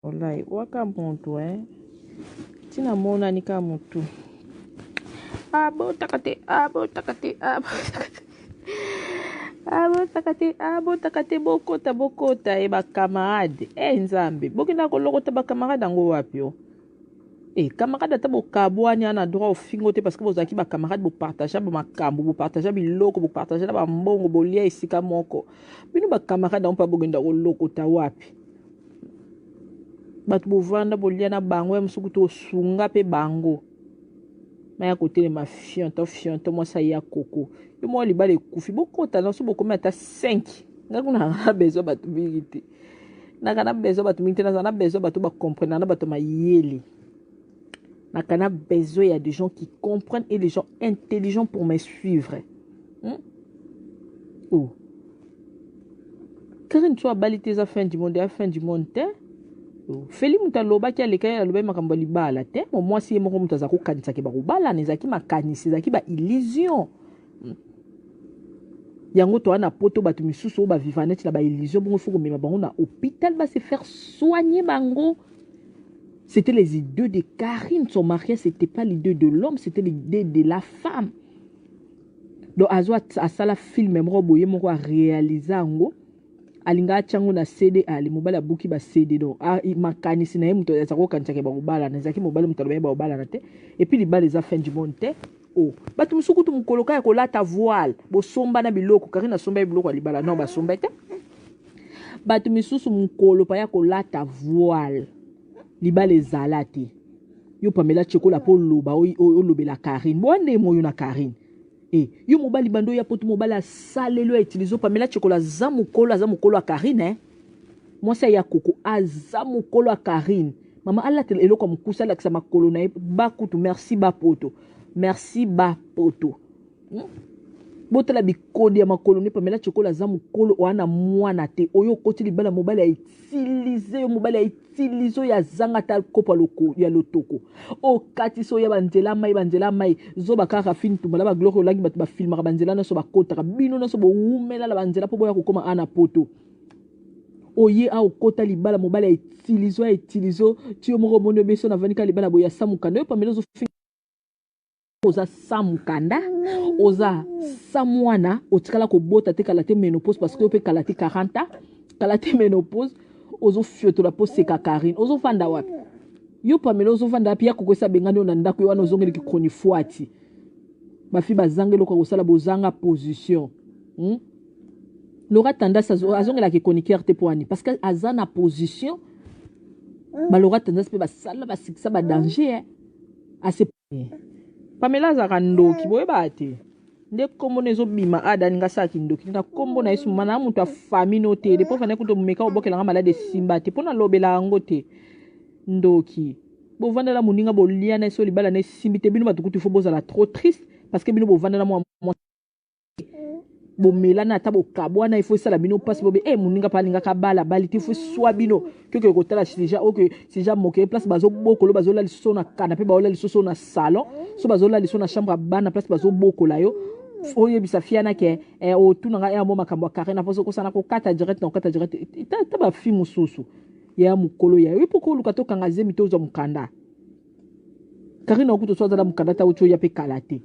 Olai waka mutu eh tina monani ka mutu abotaka te abotaka te abotaka te abotaka te abotaka te bokota bokota ye bacamarade e eh, nzambe bokenda kolokota bacamarade yango wapi o e camarade ata bokabwani ana droit ofingo te parce que bozalaki bacamarade bopartagea bamakambo bopartagea biloko bopartagea na bambongo bolia esika moko bino bacamarade yango mpa bokenda kolokota wapi bato bovanda bolia na bango ya mosuku tosunga mpe bango maya kotelema fionto fionto mwasi aya koko yo moko libala ekufi bokota na so bokomi ata 5 ngai kuna nanga na besoin bato mingi te naka na besoin bato mingi te naza na besoin bato bacomprendre na bato mayele naka na besoin ya des gens qui comprennent et des gens intelligents pour me suivre hmm? oh. Karine so abali te eza fin du monde ya fin du monde te Feli moto alobaki alekaki alobaki makambo ya libala te mo mwasi ye moko moto aza kokanisaki bakobalana ezalaki makanisi ezalaki ba illusion hmm. yango toa na poto bato misusu oyo baviva neti na ba illusion bongo fo komema bango na hôpital ba se faire soigner bango c'était les idées de Karine son mariage c'était pas l'idée de l'homme c'était l'idée de la femme donc azwa asala film moko boye moko arealise yango alinga atya yango na cd ale mobali abuki ba cd donc makanisi na ye moto aza kokanisaka bakobalana ezalaki mobali moto alobaki bakobalana te epuis libala eza fin du monde te o oh. bato mosusu kutu mokolo kaka ya kolata voile bosomba na biloko karine asomba ye biloko ya libala non basomba te bato misusu mokolo pa ya kolata voile libala ezala te yo pamela chekola mpo oloba olobela karine boa nde moyo na karine e yo mobali bando oya poto mobali asaleli oyo autilize pamela chekola aza mokolo aza mokolo ya karine eh? mwasi aya koko aza mokolo ya karine mama alatela eloko ya mokuse alakisa makolo na ye bakutu merci bapoto merci bapoto hmm? Botala bikodi ya makolo ne Pamela Chekola aza mukolo oa na mwana te oyo okoti libala mobali a utiliser yo mobali a utiliser oyo azanga ata kopo ya lotoko okatisi oya banzela mai banzela mai zoba kaka Raphine Tumba na ba Gloria Olangi bato bafilmaka banzela nyonso bakotaka bino nyonso bowumela na banzela mpo boya kokoma ana poto oye a okota libala mobali a utiliser a utiliser ti yo moko omoni obeso na vandi ka libala boye asa mokanda yo Pamela ozofinga oza sans mukanda oza sans mwana otikala kobota te kala te ménopause parce que yo mpe kala te 40 ans kala te ménopause ozofiotola mpo seka karine ozofanda wapi yo pamela ozofanda wapi ya kokosa abengani yo na ndako yo wana ozongeliki chronifuati bafi bazanga eloko ya kosala bozanga position hmm? Laura Tendance azongelaka chroniqueur te mpo ani parce que aza na position ba Laura Tendance mpe basala basikisa ba danger eh. Ase Pamela azalaka ndoki boyebaka te nde nkombo na ezobima ada alinga asala kindoki te na nkombo na yesu mama na moto ya famille no te depo fana kutu omeka obokela nga malade esimba te mpo nalobela yango te ndoki bovandela moninga bolia na ye so libala na esimbi te bino bato kutu fo bozala trop triste parce que bino bovandela mwa bomelana ata bokabwana ifo esala bino mpasi bobe e eh, moninga mpe alingaka bala bali te ifo eswa bino kioke kotala deja oke deja moke place bazobokolo bazola lisusu na kanape baola lisusu na salon so bazola lisusu na chambre ya bana place bazobokola yo oyebisa fiana ke eh, otuna ngai yango makambo ya kare na mposo okosana kokata direct na kokata direct ta bafi mosusu ya mokolo ya yo mpo koluka tokanga zemi te ozwa mokanda karine okutu so azala mokanda ta oti oya mpe kala te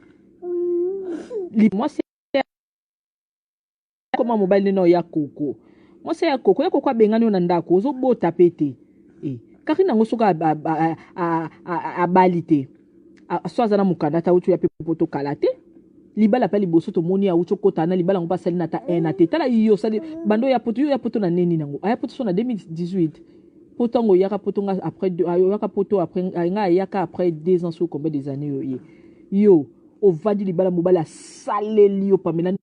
mwasi koma mobali nene oya koko mwasi ya koko ya koko abengani yo na ndako ozobota pe te e karine yango soki abali te so aza na mokanda ta uti oya pe poto kala te libala mpe liboso tomoni awuti okota na libala yango mpe asali na ata ena te tala yo osali bando ya poto yo ya poto na neni nango aya poto so na 2018 po ntango oyaka poto nga après oyaka poto après nga ayaka après 2 ans so combien des années oye yo ovandi libala mobali asaleli yo pamela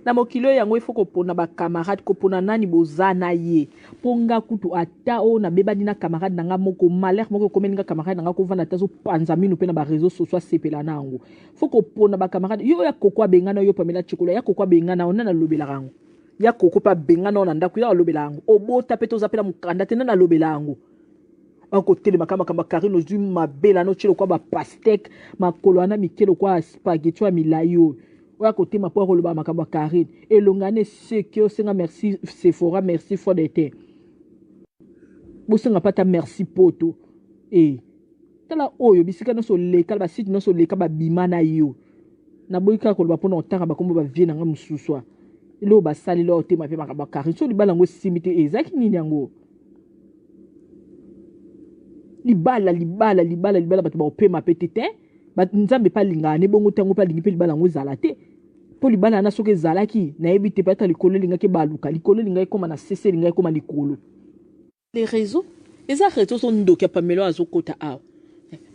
na mokili oyo yango ifo kopona bacamarade kopona nani boza na ye mpo nga kutu ata oyo nabebani na camarade na nga moko malheur moko ekomeli nga camarade na nga kovanda ata azopanza mino mpe na bareseau sociaux asepela na yango fo kopona bacamarade yo ya koko abengana yo pamela chikola ya koko abengana yo nani alobelaka yango ya koko mpe abengana yo na ndako ya alobela yango obota mpe toza mpe na mokanda te nani alobela yango akotelema kaka makambo ya karine ozwi mabela no tie lokwa bapastek makolo wana mike lokwa spaghetti ya milai oyo oyo akotema mpo akoloba makambo ya karine elonga na eseki osenga merci sephora merci fodete. Bosenga mpe ata merci poto e tala oyo bisika nyonso oleka basite nyonso oleka babima na yo. Naboyi kaka koloba mpona kotanga bakombo bavie na ngai mosusu a eloko basaleli oyo otema mpe makambo ya Karine so libala yango esimbi te ezalaki nini yango libala libala libala libala bato bakopema mpe te te nzambe mpe alingaka ne bongo ntango mpe alingi mpe libala yango ezala te mpo libala wana soki ezalaki nayebi te peut-être likolo elingaki ebaluka likolo elingaki ekoma na sese elingaki ekoma likolo les réseaux eza réseau so ndoki ya pamelo azokota awa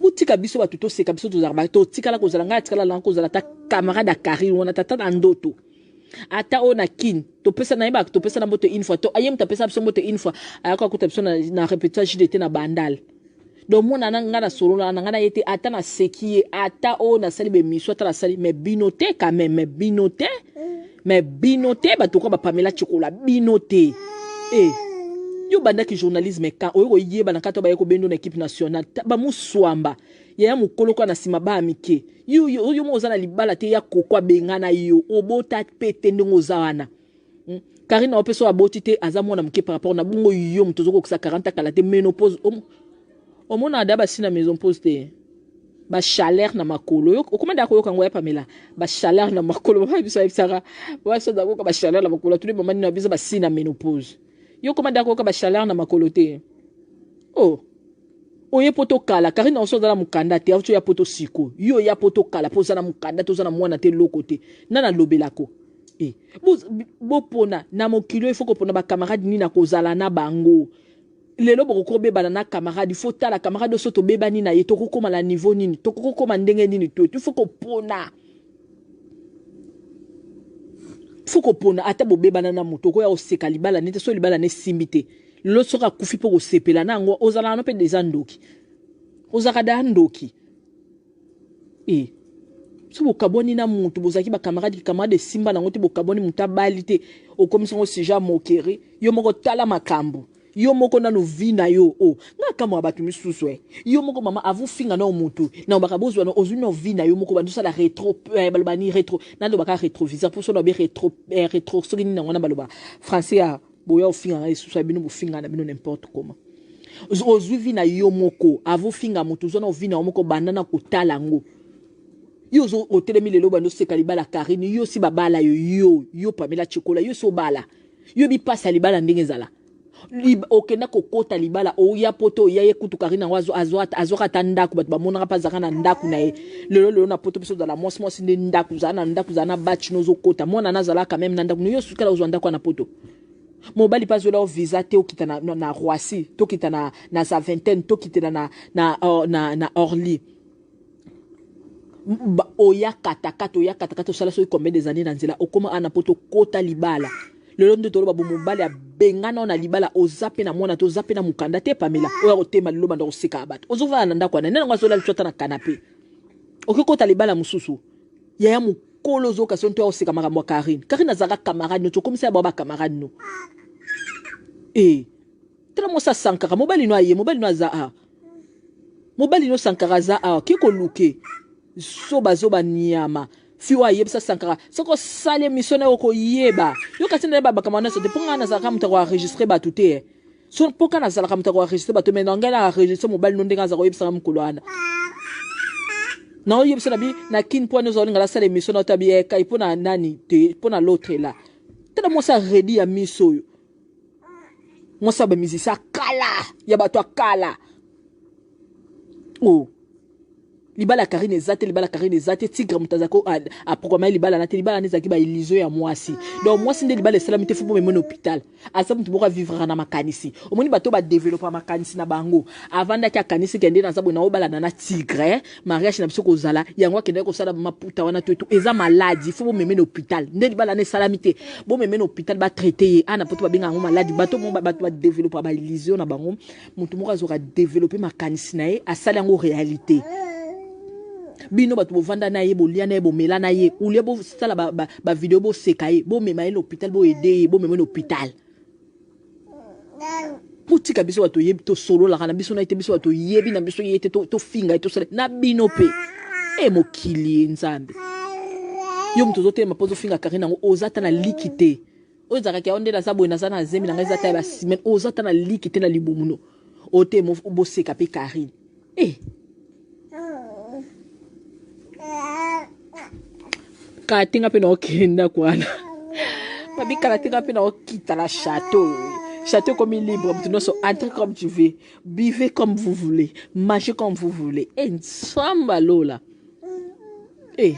botika biso bato toseka biso tozalaka totikala kozala ngai atikala nanga kozala ata camarade ya karine wana tata na ndoto ata oyo na kin topesa na ye topesa na mbote une fois to aye moto apesa biso mbote une fois ayaka akuta biso na, na répétition jdt na bandal donc mona na nga na solola na nga na ye te ata naseki ye ata oyo nasali bemission ata nasali mais bino te quand même mais bino te mais bino te bato kwa bapamela chikola bino te e yo bandaki journalisme kan oyo koyeba na kati baye kobendo na équipe nationale bamuswamba yaya mokolo kwa na nsima baa mike yo yo yo moko oza na libala te ya koko abengana yo obota pe te ndenge oza wana hmm? Karine ope so aboti te aza mwana moke par rapport na bongo yo moto ozokokisa 40 kala te ménopause omona ada basi na maison pause te ba chaleur na makolo yo okoma ndako koyoka ngo ya Pamela ba chaleur na makolo mama biso ayebisaka biso akoka ba chaleur na makolo atuni mama nini biso basi na ménopause yo okoma ndako koyoka ba chaleur na makolo te oh oye poto kala Karine oso oza na mokanda te auti oya poto siko yo oya poto kala mpo oza na mokanda te oza na mwana te eloko te nana alobelako e bopona na mokili oyo ifo kopona bacamarade nini akozala na bango lelo bokoki kobebana na camarade ifo tala camarade oso tobebani na ye tokokoma na niveau nini tokokoma ndenge nini to ifo kopona fo kopona ata bobebana na moto okoya koseka libala nete so libala na esimbi te lelo soki akufi mpo kosepela na yango ozalaka no mpe deja ndoki ozalaka da ndoki e so bokabwani na moto bozalaki bacamarade camarade esimba nango te bokabwani moto abali te okomisi yango sujet ya moquerie yo moko tala makambo yo moko nanu vie na yo o oh. nga kamwa bato misusu e yo moko mama avofinga nao motu na obaka bozwa na ozwi nao vie na yo moko bando osala retro eh, baloba ni retro nalobaka retroviseur mpo so na obi retro, eh, retro soki nini yango wana baloba français ya boya ofinga ngai lisusu ya bino bofinga na bino n'importe comment ozwi vi na yo moko avo finga moto ozwa na ovi na yo moko banda na kotala yango yo ozo otelemi lelo bando oseka libala Karine yo si babala yo yo yo Pamela Chikola yo si obala yo bipasi ya libala ndenge ezala okenda kokota libala oya poto oya ye kutu Karine yango azwaka ata ndako bato bamonaka mpe azalaka na ndako na ye lelo lelo na poto biso ozala mwasi mwasi nde ndako ozala na ndako ozala na batch no ozokota mwana na azalaka meme na ndako no yo sukala ozwa ndako na poto mobali mpe azwela yo visa te okita na, na, na Roissy tokita na, na Zaventem tokitela na, na, na, na, na Orly oya katakata oya katakata osala soki combien des années na nzela okoma ana poto kota libala lelo nde toloba bo mobali abengana na libala oza mpe na mwana te oza mpe na mokanda te pamela oyo akotema lelo banda koseka bato ozovanda na ndako wana nde nango azolala liso ata na kanape okoki kota libala mosusu yaya mokolo ozoka so nto ya koseka makambo ya karine karine azalaka camarade no tokomisa ya bao bacamarade no e tala mwasi asankaka mobali no aye mobali no aza a mobali no sankara aza awa ke koluke zoba zoba niama fi oyo ayebisa sankara soki osali emission nayo okoyeba yo kasi nayeba makambo nyonso te mpo ngai nazalaka moto ya koenregistre bato te eh. so mpo kaka nazalaka moto ya koenregistre bato mai na ngai na enregistre mobali no ndenge aza koyebisaka mokolo wana naoyebisa na bi na kin mpo wana ozaolinga nasala emission na otabi eh, kai mpo na nani te mpo na l'autre la tala mwasi aredi ya miso oyo mwasi ya bamusicien ya kala ya bato ya kala o oh. libala ya karine eza te libala ya karine eza te tigre moto azalaki aprograme libala na te libala na ezalaki baillusion ya mwasi donc mwasi nde libala esalami te fo bomema na hôpital aza moto moko avivraka na makanisi omoni bato badevelopa makanisi na bango avandaki akanisi kende naza boye naobalana na tigre mariage na biso kozala yango akendaki kosala maputa wana to etu eza maladi fo bomeme na hôpital nde libala na esalami te bomeme na hôpital batraite ye ana poto babenga yango maladi bato bato badevelopa baillusion na bango moto moko azoka develope makanisi na ye asali yango réalité bino bato bovanda na ye bolia na ye bomela na ye olie bosala bavideo ba, ba boseka ye bomema ye na hôpital boede ye bomema ye na hôpital botika biso bato oyebi tosololaka na biso na ye te biso bato oyebi na biso ye te tofinga ye tosala na bino mpe e mokili ye nzambe yo moto ozotelema mpo ozofinga karine yango oza ata na liki te oyo ezalaka yango nde naza boye naza na zemi na ngai eza ata ya basemaine oza ata na liki te na libumu no. Oyo te boseka mpe Karine. Eh. Kala te nga mpe naokende ndako wana. Babi kala te nga mpe naokita na chateau. Chateau ekomi libre, moto nyonso entre comme tu veux, buvez comme vous voulez, mangez comme vous voulez. Eh, Nzambe lola. Eh.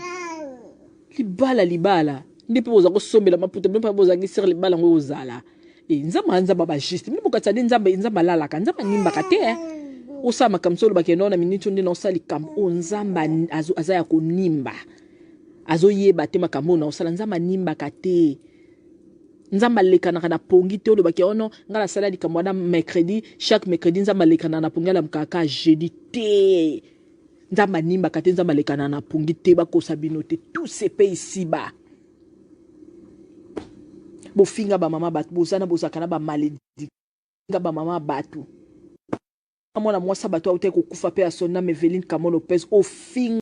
Libala libala. Nde mpe boza kosombela maputa, bino mpe bozangi sere libala yango ozala. Eh, Nzambe aza Nzambe ba juste. Bino bokatisa nde Nzambe, Nzambe alalaka, Nzambe animbaka te. Eh. Osala makambo so olobaka eno na minute nde naosala likambo oyo Nzambe aza ya konimba. Azoyeba te makambo oyo naosala, Nzambe animbaka te. Nzambe alekanaka na pongi te olobaki ono oh ngai nasala likambo wana mercredi, chaque mercredi Nzambe alekanaka na pongi alamukaka kaka jeudi te. Nzambe animbaka te, Nzambe alekanaka na pongi te, bakosa bino te. Tout se paye ici bas. Bofinga ba mama bato, bozana bozalaka na ba malédiction ba mama bato. Mwana mwasi bato autaki kokufa mpe ya son âme Eveline Kamo Lopez ofinga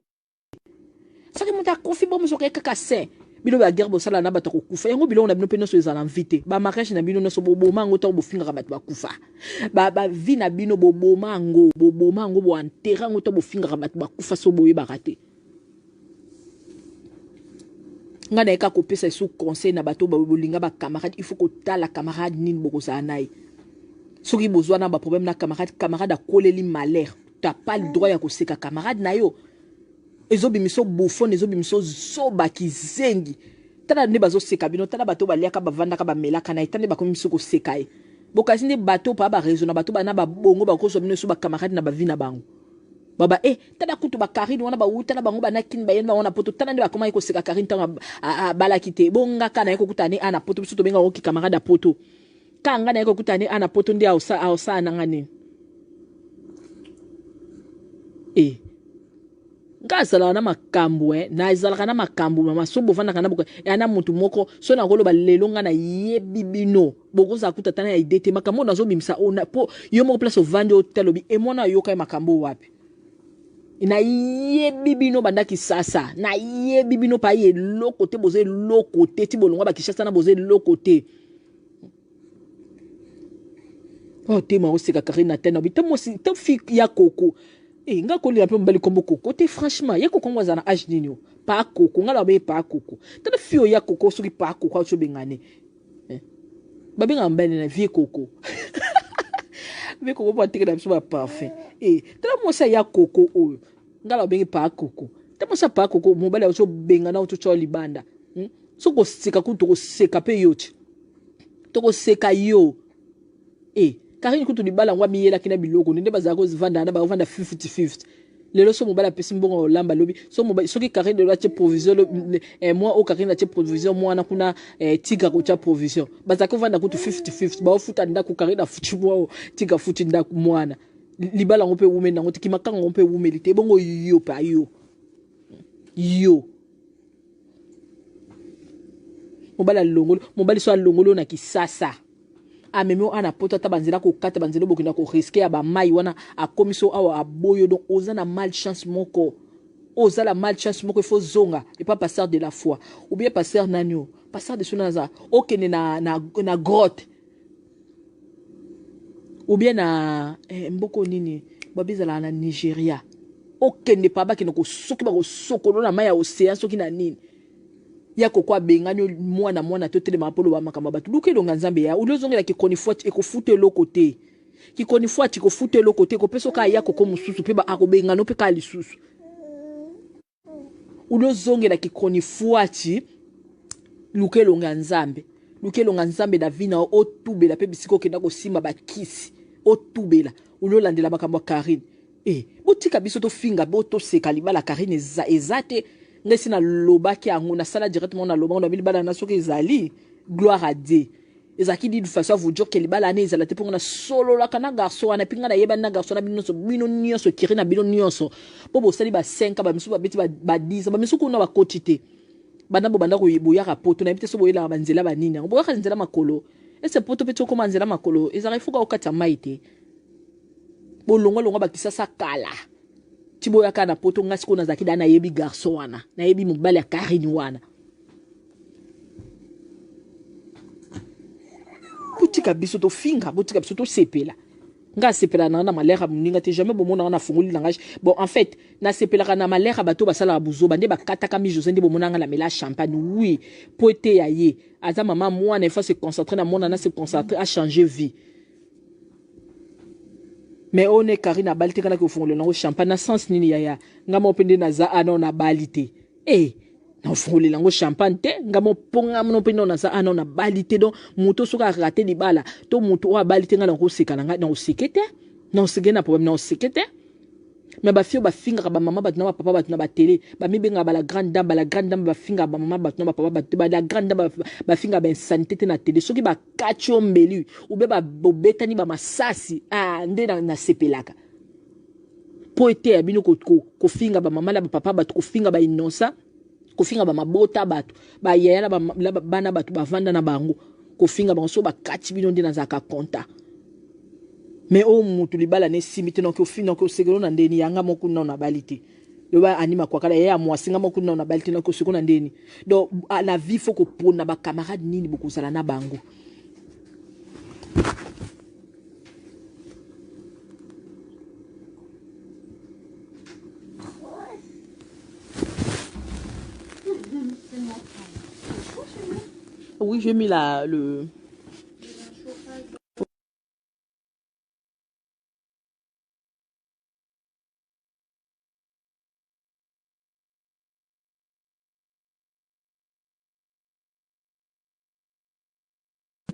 soki moto akufi bomosoka ye kaka saint bino ba guerre bosala na bato kokufa yango biloko na bino mpe nyonso ezala mvi te ba mariage na bino nyonso boboma yango ntango bofingaka bato bakufa ba, ba vie na bino boboma yango boboma yango boenterre yango ntango bofingaka bato bakufa so boyebaka te ngai nayeka kopesa esu conseil na bato bolinga ba camarade il faut kotala camarade nini bokozala na ye soki bozwa na baproblème na camarade camarade akoleli malheur t'as pas le droit ya koseka camarade na yo ezobimisa bouffon ezobimisa zoba kizengi tala nde bazoseka bino tala bato baliaka bavandaka bamelaka na ye tala nde bakomi biso koseka ye bokasi nde bato pa barezo na bato bana babongo bakozwa bino so bacamarade na bavi na bango baba eh tala kutu ba Karine wana bawuta na bango bana kin bayeni bango na poto tala nde bakomaki koseka Karine ntango abalaki te bonga ka naye kokutana ne ana poto biso tobenga oki camarade ya poto ka nga naye kokutana ne ana poto nde aosala na nga nini eh nga azalaka na makambo eh nazalaka na makambo mama so bovandaka na boka ya na motu moko so nakoloba lelo nga nayebi bino bokozala kuta ata na ya ide te makambo oyo nazobimisa po yo moko place ovandi otalobi emwana ayoka ye makambo wapi nayebi bino banda kisasa nayebi bino pa eloko te boza eloko te ti bolongwa bakishasa na boza eloko te oyo oh, te maoseka karine na tena te mwasi te fi ya koko e nga kolinga mpe mobali kombo koko te franchement ye koko ngo aza na age nini o pa koko nga na baye pa koko tala fi oyo ya koko soki pa koko auti obengane eh. Babengaka mobali na vieux koko vieux koko mpo atekela biso ba parfum e tala mwasi aya koko oyo ngai babengi pa koko ta mwasi ya pa koko mobali azobenga na ototya libanda hmm? soki koseka kutu tokoseka mpe yo ti tokoseka yo e karine kutu libala yango amiyelaki na biloko nde bazala kovanda na bakovanda 50-50 lelo so mobali apesi mbongo olamba lobi so mobali soki karine lelo atie provision eh, mwa oyo karine atie provision mwana kuna eh, tika kotya provision bazalaki kovanda kutu 50-50 baofuta ndako karine afuti mwa oyo tika afuti ndako mwana libala yango mpe ewumeli nango te kimakanga yango mpe ewumeli te ebongo yo pa yo yo mobali alongoli mobali so alongoli oyo na kisasa amemi oyo ana poto ata banzela kokata banzela bokenda koriske ya bamai wana akomisi oyo awa aboyo donc oza na mal chance moko oza la mal chance moko ifo zonga epa pasteur de la foi ou bien pasteur nani o pasteur de sona aza okende na, na, na grotte ou bien na eh, mboko nini babi ezalaka na nigeria okende pa bakende soki bakosokolo na mai ya océan soki na nini ya koko abengani yo mwana mwana te otelemaka mpo oloba makambo ya bato luka elonga nzambe ya oli ozongela kikonifuati ekofuta eloko te kikonifuati ekofuta eloko te ekopesa oka ya koko mosusu mpe akobengana mpe kaka lisusu oli ozongela kikonifuati luka elonga nzambe luka elonga nzambe na vi na yo otubela mpe bisika okenda kosimba bakisi otubela oli olandela makambo ya karine Eh, botika biso tofinga bo toseka libala Karine eza, eza te ngai si nalobaki yango nasala directement naloba ngo nabi libala na soki ezali gloire à Dieu ezalaki d'une façon à vous dire que libala wana ezala te mpo nga nasololaka na garçon wana mpe nga nayebani na garçon na bino nyonso bino nyonso kiri na bino nyonso mpo bosali ba 5 bamisusu babeti ba 10 bamisusu kuna bakoti te banda bobanda boyaka poto nayebi te so boyelaka banzela banini yango boyaka nzela makolo ese poto mpe ti okoma nzela makolo ezalaka ifuka okatisa mai te bolongwa longwa ba kisasa kala ti boyaka na poto nga sikoyo nazalaki da nayebi garçon wana nayebi mobali ya karine wana botika biso tofinga botika biso tosepela. Nga asepelaka na nga na malheur ya moninga te, jamais bomona nga na fungoli langage. Bon, en fait, nasepelaka na malheur ya bato basalaka buzoba nde bakataka mi Jose nde bomona nga na mela champagne. Oui, po ete ya ye aza mama mwana, il faut se concentrer na mwana na se concentrer à changer vie. Mais oyo ne Karine abali te, nga naki kofungolela yango champagne na sens nini yaya? Nga moko mpe nde naza ana nabali te. Eh, nafungolela yango champagne te nga mpo nga mno mpe no naza ana nabali te. Donc moto soki arate libala to moto oyo abali te, nga nakoseka na ngai, nakoseke te, nakoseke na problème, nakoseke te. Mais bafio bafingaka bamama bato na bapapa bato na batele, bamibengaka bala grande dame, bala grande dame bafingaka bamama bato na bapapa bato, bala grande dame bafingaka bainsanité te na tele. Soki bakati yo mbeli ube bobetani bamasasi, ah, nde nasepelaka mpo eteya bino kofinga bamama na bapapa bato, kofinga bainonsa, kofinga bamabota bato, bayaya na bana bato bavanda na bango, kofinga bango. So bakati bino nde nazalaka konta. Mais oyo mutu libala na esimbi te, noki ofinga noki osekelo na ndeni yanga moko nano nabali te. Loba anima kwakala yaya mwasi nga moko nano nabali te, noki oseko na ndeni. Donc la vie faut kopona bacamarade nini bokozala na bango. Oui, j'ai mis la, le...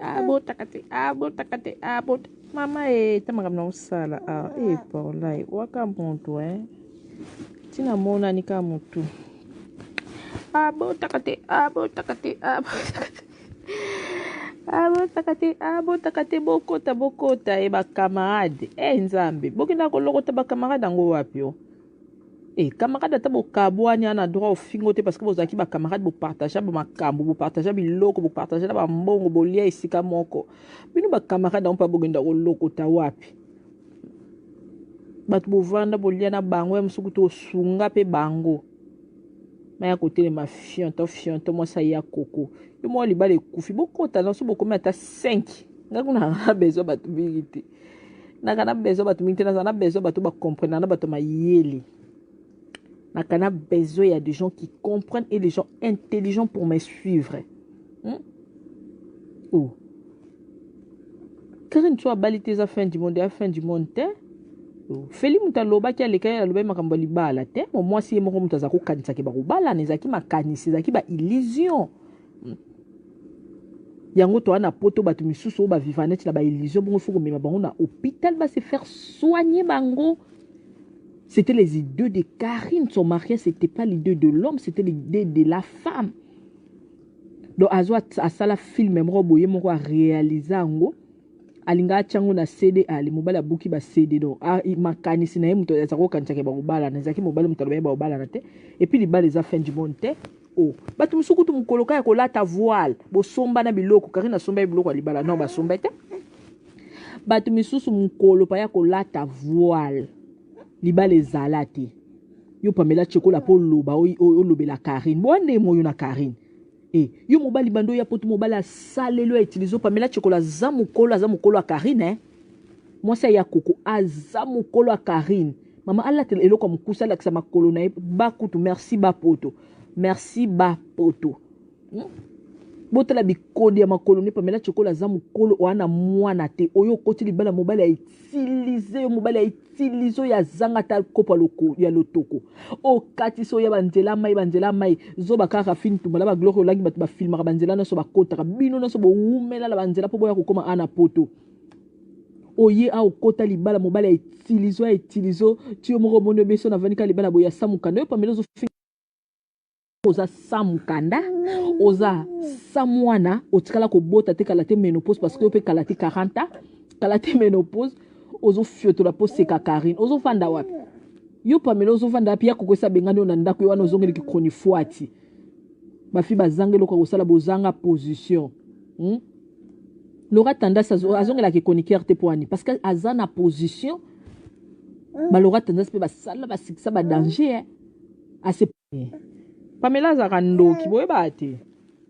Abotaka te, abotaka te, abota. Mama e, ta makambo na kosala. Ah, e porlai, waka moto eh. Tina monani ka motu. Abotaka te, abotaka te, abotaka te. Abotaka te, abotaka te, bokota, bokota e ba camarade. Eh Nzambe, bokenda kolokota ba camarade yango wapi o? Eh, camarade ata bokabwani ana droit ofingo te parce que bozalaki ba camarade, bopartagea ba makambo, bopartagea biloko, bopartagea na bambongo, bolia esika moko. Bino ba camarade yango mpa bokenda kolokota wapi? Bato bovanda bolia na bango ya mosuku to osunga mpe bango. Maya kotelema fionto fionto mwasi aya koko. Yo mwa libala ekufi bokota na so bokomi ata 5. Nga kuna na besoin bato mingi te. Naka na besoin bato mingi te, naza na besoin bato bacomprendre na bato mayele. Naka na besoin ya des gens qui comprennent et des gens intelligents pour me suivre. Oh. Karine so abali te eza fin du monde, ya fin du monde te. Oh. Feli moto alobaki alekaki alobaki makambo ya libala te. Mo mwasi ye moko moto aza kokanisaki bakobalana, ezalaki makanisi, ezalaki ba illusion. Yango toa na poto bato misusu oyo baviva neti na ba illusion bongo, faut komema bango na hôpital ba se faire soigner bango. C'était les idées de Karine, son mari, c'était pas l'idée de l'homme, c'était l'idée de la femme. Donc azwa asala film moko boye moko a réaliser yango, alinga atia yango na CD, ali mobali abuki ba CD. Donc makanisi na ye moto aza kokanisaka bakobalana, ezalaki mobali moto alobaki bakobalana te. Et puis libala eza fin du monde te. Oh, bato mosusu kutu mokolo kaka ya kolata voile, bosomba na biloko, Karine asomba ye biloko ya libala, non basomba te. Bato misusu mokolo pa ya kolata voile, libala ezala te. Yo Pamela Chekola po loba olobela Karine, boa nde moyo na Karine. Eh, yo mobali bando ya poto mobali asaleli oyo utiliser Pamela Chekola aza mokolo, aza mokolo ya Karine eh. Mwasi ya koko aza mokolo ya Karine. Mama alatela eloko ya mokusa alakisa makolo na ye bakutu. Merci ba poto, merci ba poto. Botala bikodi ya makolo ne Pamela Chekola aza mokolo oya na mwana te. Oyo okoti libala mobali a utiliser yo, mobali a utiliser oyo azanga ata kopo ya lotoko. Okatisi oyo ya banzela mai, banzela mai zoba kaka fini tumba na ba gloire olangi bato bafilmaka banzela nyonso bakotaka bino nyonso bowumela na banzela mpo boya kokoma ana poto. Oye a okota libala mobali a utiliser a utiliser ti yo moko omoni obeso na vandi ka libala boye ya samukanda. Yo Pamela ozofinga oza sa mukanda, oza sa mwana otikala kobota te, kala te ménopause parce que yo mpe kala te 40 ans, kala te ménopause, ozofiotola mpo seka Karine. Ozofanda wapi yo Pamela? Ozofanda wapi? Ya koko esa bengani yo na ndako yo wana ozongeliki chronifuati. Bafi bazanga eloko ya kosala, bozanga position. Laura Tendance azongelaki chroniqueur te po ani parce que aza na position. Ba Laura Tendance mpe basala basikisa ba danger eh. Ase Pamela azalaka ndoki boyeba te.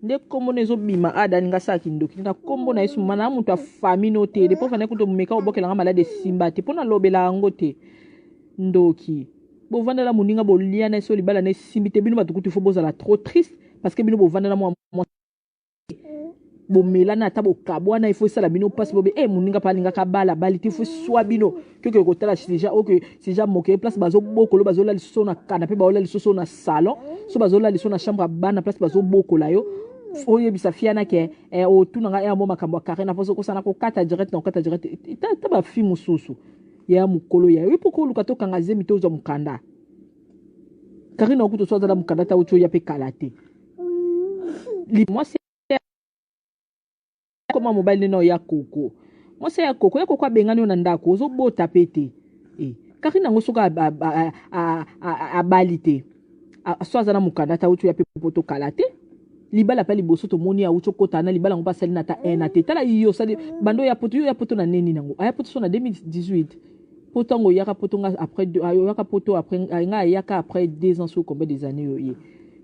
Nde kombo na ezobima ada alinga asala kindoki te na kombo na yesu mama na moto ya famille no te depo fandaki kutu meka obokela nga malade esimba te mpo nalobela yango te ndoki bovandela moninga bolia na ye so libala na esimbi te. Bino bato kutu fo bozala trop triste, parce que bino bovandela mwa bomelana, ata bokabwana, ifo esala bino mpasi. Bobe e moninga mpe alingaka bala bali te, ifo eswa bino kioke kotala déjà oke déjà moke place bazobokola, bazola lisusu na canapé, baola lisusu na salon, so bazola lisusu na chambre ya bana, place bazobokola yo. Oyebisa fiana ke eh, otunanga ya mo makambo ya Karine, mpo okosana kokata direct na kokata direct. Ta bafi mosusu ya mokolo ya yo mpo koluka tokanga zemi te, ozwa mokanda. Karine okuta so azala mokanda ta uti oya mpe kala te. Mwasi koma mobali nene oya koko, mwasi ya koko, ya koko abengani yo na ndako, ozobota pe te. E Karine yango soki abali te, so aza na mokanda ta uti oya mpe po tokala te. Libala mpe liboso tomoni awuti okota na libala yango mpe asali na ata ena te. Tala yo osali bando ya poto, yo ya poto na neni nango aya poto so na 2018, po ntango oyaka poto nga après oyaka poto après nga ayaka après 2 ans, so combien des années yo ye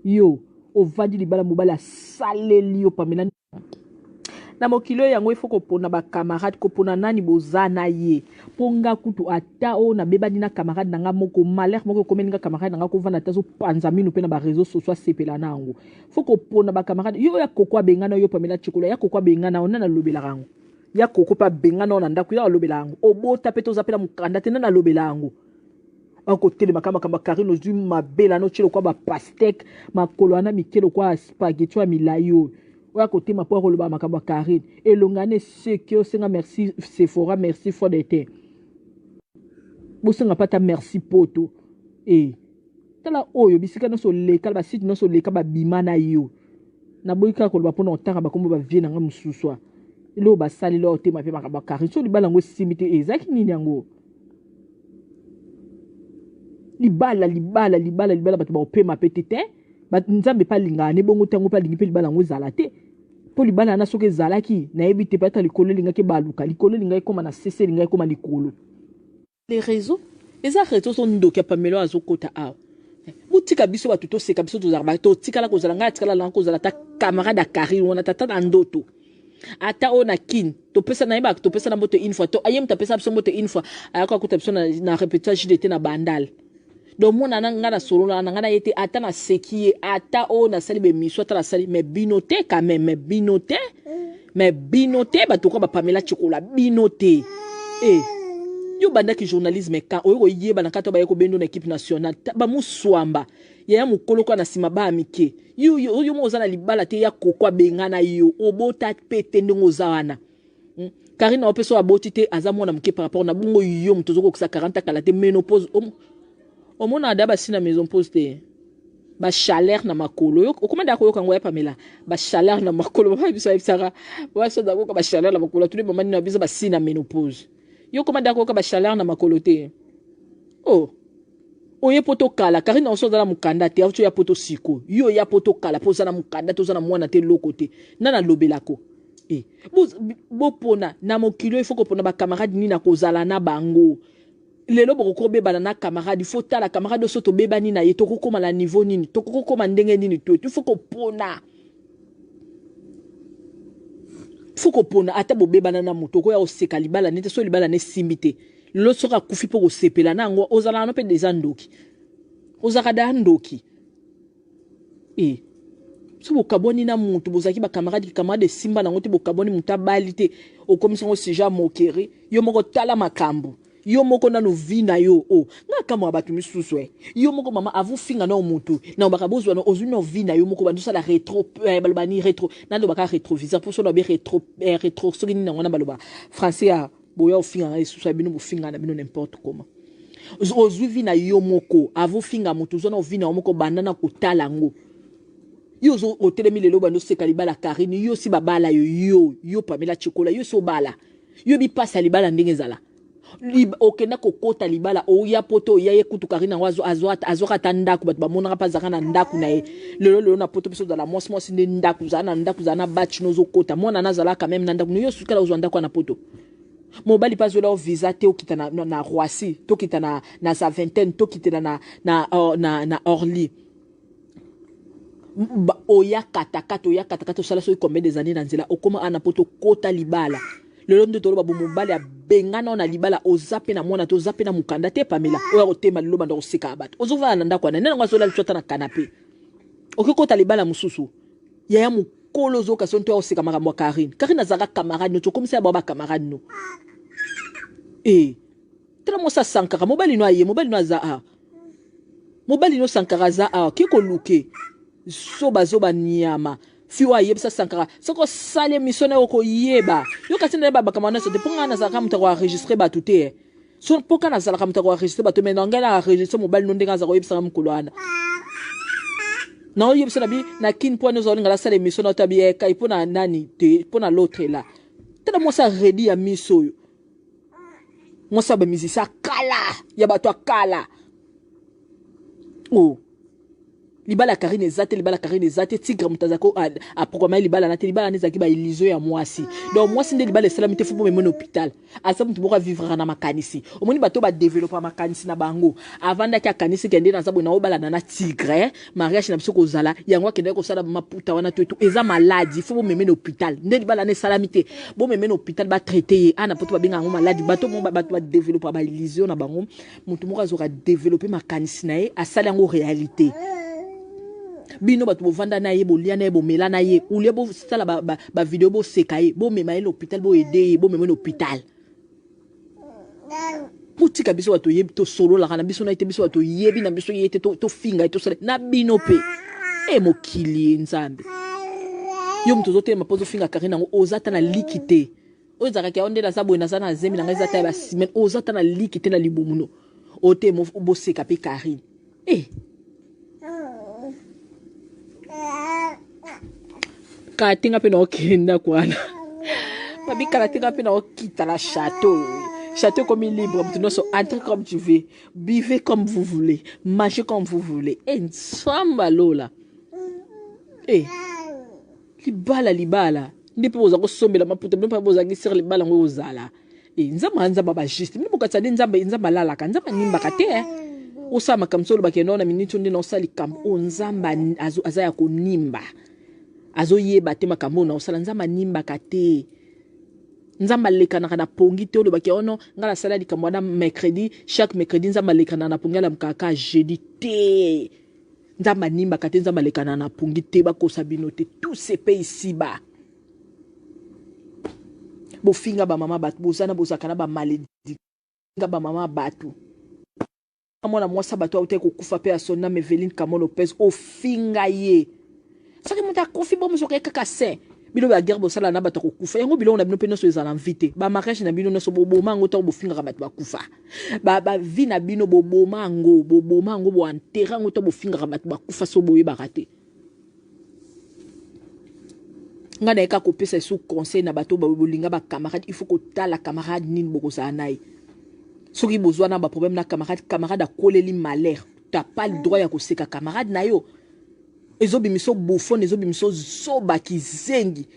yo ovandi libala, mobali asaleli yo. Pamela, na mokili oyo yango ifo kopona bacamarade, kopona nani boza na ye. Mpo nga kutu ata oyo nabebani na camarade na nga moko, malheur moko ekomeli nga, camarade na nga kovanda te, azopanza mino mpe na baréseau sociaux, asepela na yango. Fo kopona bacamarade. Yo ya koko abengana yo, Pamela Tshikola, ya koko abengana yo, nani alobelaka yango? Ya koko mpe abengana yo na ndako, ya alobela yango? Obota mpe toza mpe na mokanda te, nani alobela yango? Akotelemaka makambo ya Karine, ozwi mabela no tie lokwa bapastèque, makolo wana mike lokwa spaghetti ya milai oyo oyo akotema mpo akoloba makambo ya Karine. Elonga wana eseki osenga merci Sephora, merci fond de teint, bosenga mpe ata merci poto. E tala oyo bisika nyonso oleka, basite nyonso oleka, babima na yo. Naboyi kaka koloba mpona kotanga bakombo bavie na nga mosusu eloko basaleli oyo otema mpe makambo ya Karine. So libala yango esimbi te, ezalaki nini yango? Libala, libala, libala, libala, bato bakopema pe te te. Nzambe mpe alingaka ne bongo ntango mpe alingi mpe libala yango ezala te, mpo libala wana soki ezalaki, nayebi te, peut-être likolo elingaki ebaluka, likolo elingaki ekóma na sese, elingaki ekóma likolo. Les réseaux eza réseau so ndoki ya Pamelo azokota awa. Botika biso bato toseka, biso tozalaka, totikala kozala, ngai atikala langa kozala ata camarade ya Karine wana, tata na ndoto ata oyo na Kine topesa nayebaka, topesa na mbote une fois to aye moto apesa biso mbote une fois, ayaka akuta biso na répétition JDT na Bandal. Donc mona na ngai na solo na ngai na ye te, ata naseki ye, ata oyo nasali bemiso, ata nasali, mais bino te quand même, mais bino te, mais bino te, bato kwa bapamela Tshikola, bino te. E yo bandaki journalisme kan oyo koyeba na kati baye kobendo na équipe nationale bamuswamba yaya mokolo kwa na nsima baya mike. Yo yo yo mo oza na libala te, ya koko abengana yo, obota pe te ndenge oza wana. Karine aope so aboti te, aza mwana moke par rapport na bongo. Yo moto ozokokisa 40 kala te, ménopause omona ada basi na ménopause te, bachaleur na makolo. Okoma nda koyoka yango ya Pamela, bachaleur na makolo. Baba biso ayebisaka baso koyoka bachaleur na makolo, atuni mama nini na biso basi na ménopause. Yo koma nda koyoka bachaleur na makolo te? Oh, oye mpo tokala. Karine oso oza na mokanda te, auti oya mpo tosiko yo oya mpo tokala, mpo oza na mokanda te, oza na mwana te, eloko te, nani alobelako? E bopona na mokili oyo, ifo kopona bacamarade nini akozala na bango. Lelo bokoki kobebana na camarade, ifo tala camarade oyo so tobebani na ye, tokokóma na niveau nini, tokokokóma ndenge nini to ifo kopona, fo kopona. Ata bobebana na moto, okoya koseka libala nete so libala na esimbi te. Lelo soki akufi mpo kosepela na yango, ozalaka no mpe deja ndoki, ozalaka da ndoki. E so bokabwani na motu, bozalaki bacamarade, camarade esimba nango te, bokabwani, motu abali te, okomisi yango sujet ya moquerie. Yo moko tala makambo yo moko nanu vie na yo o nga kambo ya bato misusu. E yo moko mama avofinga nao motu na baka bozwa na ozwi no vie na yo moko, bandosala rétro, baloba ni rétro, nalobaka rétroviseur mpo so na bi rétro, rétro soki nini yango wana baloba français ya boya ofinga ngai lisusu ya bino, bofinga na bino n'importe comment. Ozwi vie na yo moko, avofinga motu, ozwa na vie na yo moko, banda na kotala yango. Yo ozo otelemi lelo bando oseka libala Karine, yo si babala yo, yo yo Pamela Tshikola, yo si obala, yo bipasi ya libala ndenge ezala, okenda kokota libala, oya poto, oya ye kutu Karine yango azwaka ata ndako, bato bamonaka mpe azalaka na ndako na ye. Lelo lelo na poto biso ozala mwasi, mwasi nde ndako, ozala na ndako, ozala na batch no, ozokota mwana na azalaka meme na ndako no. Yo sukala ozwa ndako na poto, mobali mpe azwela yo visa te, okita na Roissy, tokita na Zaventem, tokitela na Orly. Oya katakata, oya katakata, osala soki combien des années na nzela, okoma ana mpo tokota libala. Lelo nde toloba bo mobali abengana na libala, oza mpe na mwana te, oza mpe na mokanda te. Pamela oyo akotema lelo, banda koseka bato, ozovanda na ndako wana nde nango azolala ata na canapé. Okoki kota libala mosusu, yaya mokolo ozoyoka so nto oseka makambo ya Karine. Karine azalaka camarade no, tokomisa ya bao bacamarade no. E tala mwasi asankaka mobali no, aye mobali no aza a mobali no Sankara aza awa ke koluke zobazoba nyama fi oyo ayebisa Sankara soki osali émission na yo okoyeba yo. Kasi nayeba makambo nyonso te, mpo ngai nazalaka moto akoenregistre bato te. So mpo ka nazalaka moto akoenregistre bato, mais na ngai na enregistre mobali no ndenge aza koyebisaka mokolo wana. Naoyebisa na bi na kini mpo wana ozaolinga nasala émission na otabi ekai mpo na nani te, mpo na l'autre là. Tala mwasi aredi ya miso oyo, mwasi ya bamusicien akala, ya bato akala. O oh. Libala ya Karine eza te, libala ya Karine eza te. Tigre moto azalaki aprogramma libala na te. Libala na ezalaki baillusion ya mwasi. Donc mwasi nde libala esalami te, fo bomema na hôpital. Aza moto moko avivraka na makanisi. Omoni bato badevelopa makanisi na bango, avandaki akanisi kende naza boye, naobalana na Tigre, mariage na biso kozala yango. Akendaki kosala maputa wana to etu eza maladi, fo bomeme na hôpital. Nde libala na esalami te, bomeme na hôpital, batraite ye. Ana poto babenga yango maladi. Bato bato badevelopa baillusion na bango. Moto moko azoka develope makanisi na ye, asali yango réalité. Bino bato bovanda na ye, bolia na ye, bomela na ye, ulie bosala bavideo, ba, ba boseka ye, bomema ye na hôpital, boede ye, bomema ye na hôpital. Botika biso bato toyebi, tosololaka na biso na ye te. Biso bato toyebi na biso ye te, tofinga ye, tosala na bino mpe. E mokili ye Nzambe, yo moto ozotelema mpo ozofinga Karine yango, oza ata na liki te. Oyo ezalaka yango nde naza boye, naza na zemi na ngai, eza ta ya basemaine, oza ata na liki te na libumu no oyo te. Boseka mpe Karine e kala te. Nga mpe naokende ndako wana babi kala te. Nga mpe naokita na château. Château ekomi libre, moto nyonso entre comme tu veux, buvez comme vous voulez, mangez comme vous voulez. E Nzambe lola e libala, libala nde mpe boza kosombela maputa bino mpe bozalaki sere libala yango ozala. E Nzambe, Nzambe bajuste bino bokatisa nde Nzambe. Nzambe alalaka, Nzambe animbaka te. Osala makambo so olobaki no na miniti nde na osala likambo oyo, Nzambe aza ya konimba, azoyeba te makambo oyo na osala. Nzambe animbaka te, Nzambe alekanaka na pongi te. Olobaki ono ngai nasala likambo wana mercredi, chaque mercredi Nzambe alekanaka na pongi, alamukaka ka jeudi te. Nzambe animbaka te, Nzambe alekanaka na pongi te, bakosa bino te. Tout se paye ici-bas. Bofinga bamama bato, boza na bozalaka na bamalédiction. Bamama bato, mwana mwasi bato autaki kokufa mpe ya son âme, Eveline Kamo Lopez, ofinga ye. Soki moto akufi, bomosoka ye kaka saint. Bino baguerre bosala na bato akokufa yango, biloko na bino mpe nyonso ezala mvi te. Bamariage na bino nyonso boboma yango ntango bofingaka bato bakufa. Bavie na bino boboma yango, boboma yango, boenterre yango ntango bofingaka bato bakufa. So boyebaka te, ngai nayeka kopesa esu conseil na bato bolinga bacamarade. Il faut kotala camarade nini bokozala na ye. Soki bozwa na baproblème na camarade, camarade akoleli malheur, t'as pas le droit ya koseka camarade na yo. Ezobimisa bouffon, ezobimisa zoba, kizengi.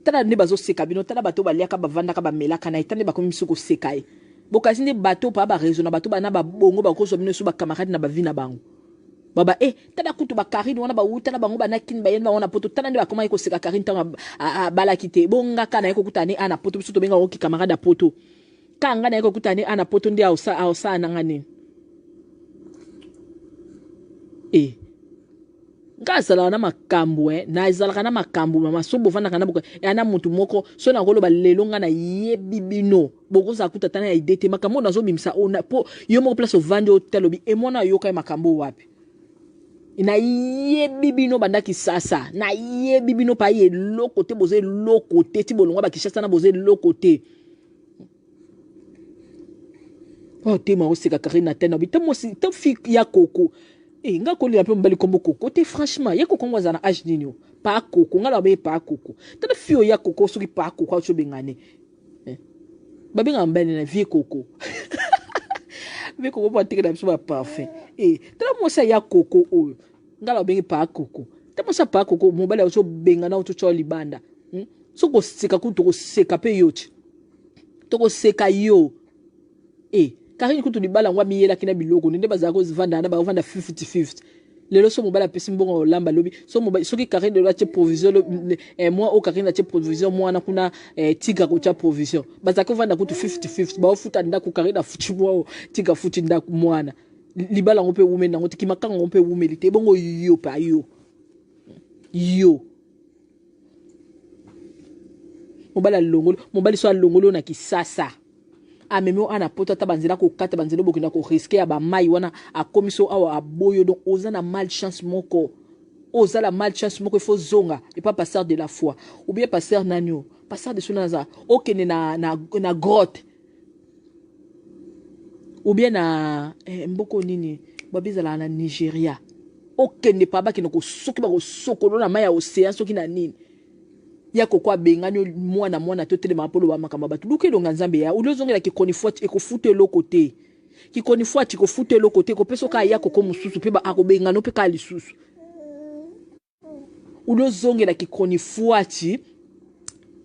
Tala nde bazoseka bino. Tala bato baliaka, bavandaka, bamelaka na ye, tala nde bakomi biso koseka ye. Bokasi nde bato pa bareseau na bato bana babongo bakozwa bino so bacamarade na bavie na bango. Baba e tala kutu bakarine wana bawuta na bango banakini, bayeni bango na poto. Tala nde bakomaki koseka Karine ntango abalaki te. Bongaka na ye kokutana ne a na poto, biso tobengaka oki camarade ya poto. Ka nga na ye kokutana ne a na poto nde aosala nanga nini? E nga azalaka na makambo e nazalaka na makambo mama. So bovandaka na ya na motu moko, so nakoloba lelo nga nayebi bino, bokozala kuta tana ya ide te. Makambo oyo nazobimisa mpo yo moko place ovandi otalobi e mwana ayoka ye makambo oyo wapi. Nayebi bino banda Kisasa, nayebi bino pa ye eloko te, boza eloko te. Ti bolongwa bakishasa na boza eloko te. Oyo te ma oseka Karine na tene abi te mwasi te fi ya koko. E nga kolinga mpe mobali kombo koko te. Franchement, ye koko ngo aza na age nini? O pa koko, nga na babe pa koko. Tala fi oyo ya koko, soki pa koko auti obengane, eh. Babengaka mobali na vie koko, vie koko mpo atekela biso baparfum. E tala mwasi ya koko oyo, nga na babengi pa koko te. Mwasi ya pa koko, mobali auti obengana, auti otya libanda, Soki koseka kutu, tokoseka mpe yo ti tokoseka yo. E Karine kutu libala yango amiyelaki na biloko nde bazala kovanda na bakovanda 50-50. Lelo so mobali apesi mbongo olamba lobi so mobali soki Karine lelo atie provision eh, mwa oyo Karine atie provision mwana kuna eh, Tigre akotia provision bazalaki kovanda kutu 50-50 baofuta ndako Karine afuti mwa oyo Tigre afuti ndako mwana libala yango mpe ewumeli nango te kimakanga yango mpe ewumeli te ebongo yo pa yo yo mobali alongoli mobali so alongoli oyo na kisasa amemi yo ana poto ata banzela kokata banzela bokenda koriske ya bamai wana akomisi yo awa aboyo donc oza na mal chance moko oza la mal chance moko ifo zonga epa pasteur de la foi ou bien pasteur nani o pasteur de sona aza okende na, na, na grotte ou bien na eh, mboko nini babi ezalaka na nigeria okende pa bakende soki bakosokolo na mai ya océan soki na nini ya koko abengani yo mwana mwana to telemaka mpo loba makambo ya bato luka elonga nzambe ya oli ozongela kikonifuati ekofuta eloko te kikonifuati ekofuta eloko te ekopesa oka ya koko mosusu mpe akobengana mpe kaka lisusu oli ozongela kikonifuati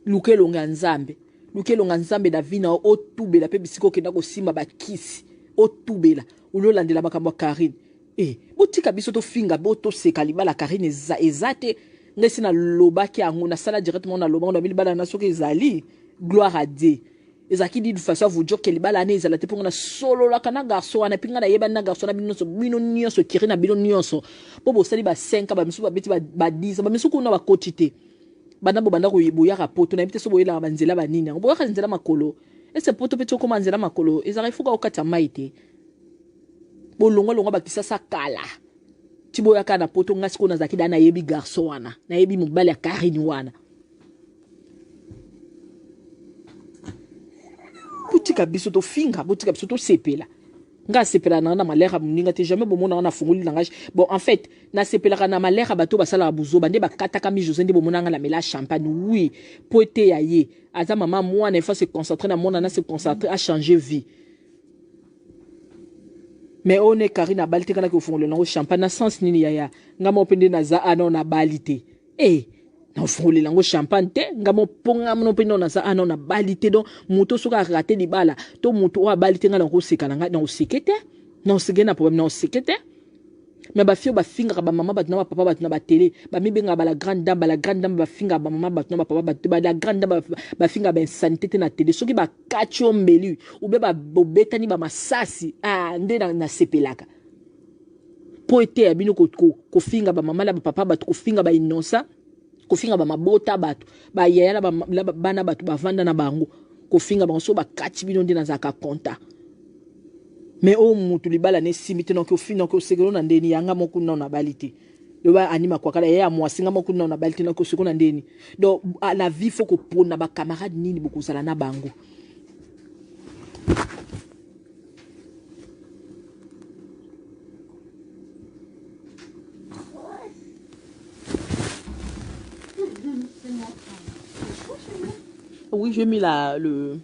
luka elonga ya nzambe luka elonga nzambe na vi na yo otubela mpe bisika okenda kosimba bakisi otubela oli olandela makambo ya karine Eh, botika biso tofinga bo toseka libala Karine eza, eza te ngai si nalobaki yango nasala directement naloba ngo nabi libala na soki ezali gloire à Dieu ezalaki d'une façon à vous dire que libala wana ezala te mpo nga nasololaka na garçon wana mpe ngai nayebani na garçon na bino nyonso bino nyonso kiri na bino nyonso mpo bosali ba 5 bamisusu babeti ba 10 bamisusu kuna bakoti te banda bobanda boyaka poto nayebi te so boyelaka banzela banini yango boyaka nzela makolo ese poto mpe ti okoma nzela makolo ezalaka ifuka okati ya mai te bolongwa longwa bakisasa kala ti boyaka na poto nga sikoyo nazalaki da nayebi garçon wana nayebi mobali ya karine wana botika biso tofinga botika biso tosepela nga asepelaka nanga na malheur ya moninga te jamais bomona nga nafungoli langage bon en fait nasepelaka na malheur ya bato basalaka buzoba nde bakataka mi jose nde bomona nga na mela champagne oui po eteya ye aza mama mwana il faut se concentrer na mwana na se concentrer a changer vie mais oyo ne karine abali te kanaki ofongolela nango champagne na sens nini yaya nga moko mpe nde naza ana ah, nabali te e eh, naofongolela yango champagne te nga moko mpo nga moko mpe nde naza ana ah, nabali te donc moto soki arate libala to moto oyo abali te nga nakoseka na ngai nakoseke te nakoseke na problème nakoseke te mais ba fille bafingaka ba mama bato na ba papa bato na ba tele bamibengaka ba la grande dame ba la grande dame bafingaka ba mama bato na ba papa bato ba la grande dame bafingaka ba insanité te na tele soki bakati yo mbeli ube bobetani ba masasi ah, nde nasepelaka mpo eteya bino kofinga ba mama na ba papa bato kofinga ba innocent kofinga ba mabota bato bayaya na bana bato bavanda na bango kofinga bango so bakati bino nde nazalaka content mais oyo mutu libala na esimbi te noki ofi noki osekelo na ndeni yanga moko nao nabali te loba anima kwakala ye ya mwasi nga moko nao nabali te noki oseko na ndeni donc la vie faut kopona ba camarade nini bokozala na bango Oui, j'ai mis la, le...